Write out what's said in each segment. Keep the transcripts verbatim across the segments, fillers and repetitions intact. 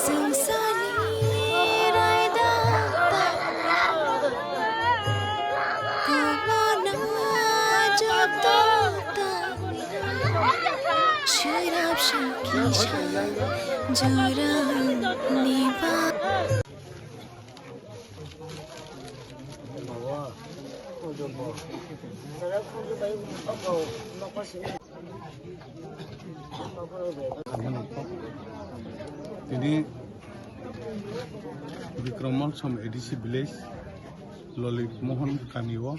Swngcharni raida ta kumono joto ta swrapsa kisa jorani ba. Tini Bikram Malsom A D C village, Lolit Mohan kami o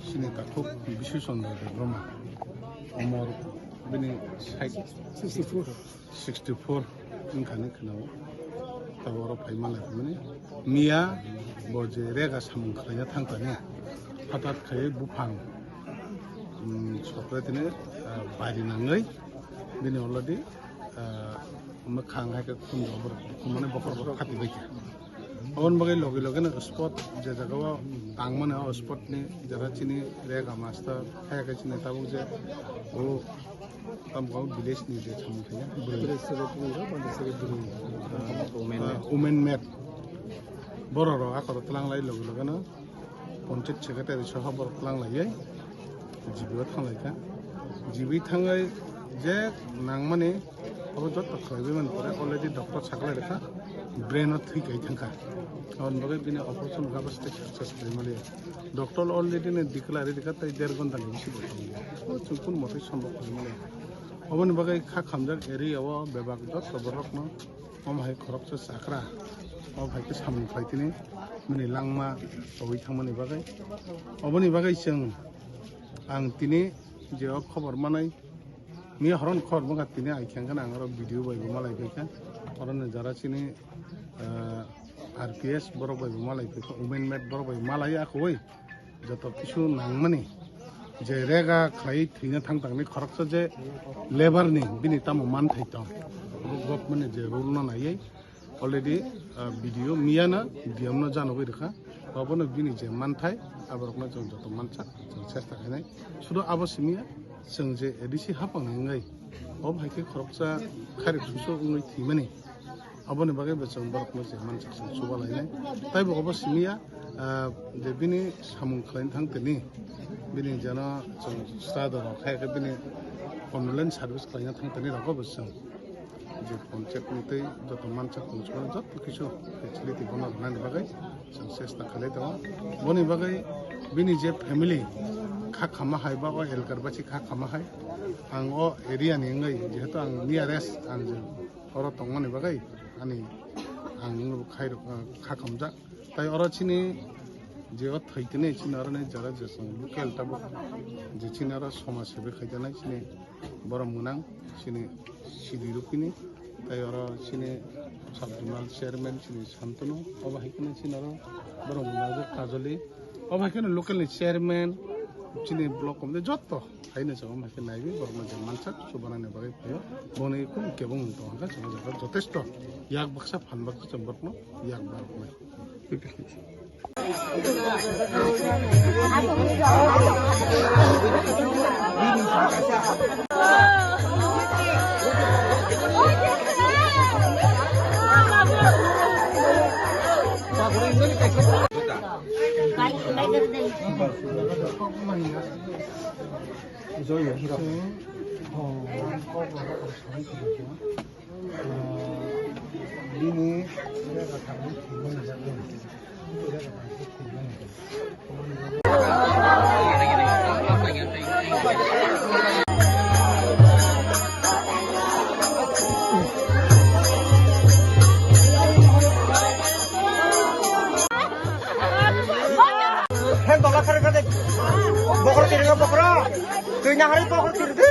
chini takhuk Bisu Chandra Debbarma, umor bini sixty-four. Sixty-four wngkha hinwi khwnao. Tabuk oro phai manlai phai mani. Miya bo je rega samung khlaina thang thani, hothat khai buphang, um, sokrai tini, ah, bari nangwi bini already, ah, mwkhang hai khe khun rok borok khumani bokhor bokhor khati bai kha. Aboni bagwi logi logi no spot je jaga o tang mani o spot ni jara chini rega master hai khe chini tabuk je o Tamkau village ni je samung thangya, bwrwi. Village se bwrwi, bwrwi se bwrwi. Ah, women ah, map. Women map. Borok rok akhoro twlang lai loge loge no panchayat secretary soha borok twlang lai ye G B o thang lai kha. G B thang lai je nang mani abo jotto khlai bai mani pore already doctor saklai rwkha, brain o thwi kai thang kha. Aboni bagwi bini operation kha bo stage success khlai mani. Doctor already no declare rikha tei der ghonta ni bisingo tongya. O chwng kun mote sombok khlai mani. Oboni bagwi kha khamjak area o bebak jotto borok no omo hai khoroksa chakra. Omo hai khe samung khlai tini bini langma tongwi thangmani bagwi. Oboni bagwi chwng ang tini je o khobor manai miya horon khobor bwkha tini ai khe ang oro video bai bo malai phaikha. Oro ni jara chini, ah, R P S borok bai bo malai phaikha, women map borok bai malai akhoi. Joto kisu nangmani je rega khlai thwina thang tangni khoroksa je labour ni bini tamo manthai tong. Government ni je rule no naiwi already, ah, B D O miya na D M no janogwi rwkha. Obono bini je manthai aborokno chwng joto mansak chwng chesta khainai. Sudo abo simiya chwng je A D C hapang ni wngwi obo hai khe khoroksa khairok susu wngwi thwimani. Aboni bagwi bo chwng borokno je mansak chwng chuba lainai. Taibo obo simiya, ah, je bini samung khlaina thang tini, bini jeno chwng sra doro khai khe bini condolence service khlaina thang tini rogo bo chwng je panchayat ni tei joto mansak tong chuba joto kisu facility bono rwnani bagwi chwng chesta khlai tongo. Boni bagwi bini je family kha khama hai ba o elkar basi kha khama hai ang o area ni wngwi jehetu ang nearest ang je oro tongmani bagwi ani ang khai rok, ah, kha khamjak. Tai oro chini je o thai tini chini oro ni jara je chwng local tabuk je chini oro somaj sebi khai janai chini borok mwnang chini sidi rukini. Tai oro chini sub zonal chairman chini Santanu obo hai kheno chini oro borok mwnang je Kajoli. Omo hai kheno local ni chairman, chini block committee jotto haino chwng omo hai khe naiwi borokno je mansak chubanani bagwi phaio. Boni kunu kebo wng tong kha chwng jotesto yak baksa phan baksa chwng borokno yak baroknai. Bini Hen tola khare khare. Bokro tiri bokro. Twi nahari bokro tiri di.